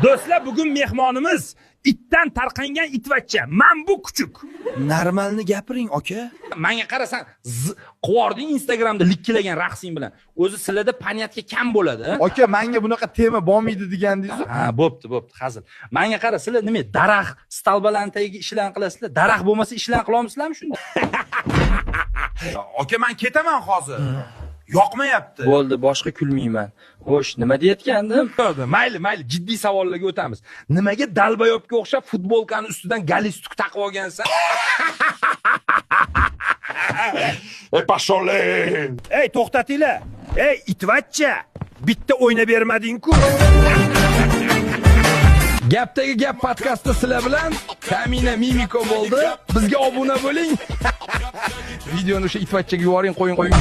Do'stlar, bugun mehmonimiz itdan tarqangan itvachcha. Man bu kuchuk. Normalni gapiring, aka. Manga qarasan, quvording Instagramda likkilagan raqsing bilan. O'zi sizlarda понятка kam bo'ladi. A? Aka, menga bunaqa tema bo'lmaydi degandingiz. Ha, bo'pti, bo'pti, hazil. Manga qara, sizlar nima, daraxt столба larni tagiga ishlan qilasizlar? Daraxt bo'lmasa ishlan qilolmaysizlarmi shunda? Aka, men ketaman hozir. Yoqmayapti. Bo'ldi, boshqa kulmayman. Xo'sh, nima deyotgandim? Mayli, mayli, jiddiy savollarga o'tamiz. Nimaga долбоёб ga o'xshab futbolkani ustidan galstuk taqib olgansan? Ey, пошёл! Ey, to'xtatinglar. Ey, itvachcha, bitta o'yna bermading-ku. Gapdagi gap podkastda sizlar bilan Kamina Mimiko bo'ldi. Bizga obuna bo'ling. Videoni o'sha itvachchaga yuboring, qo'ying, qo'ying.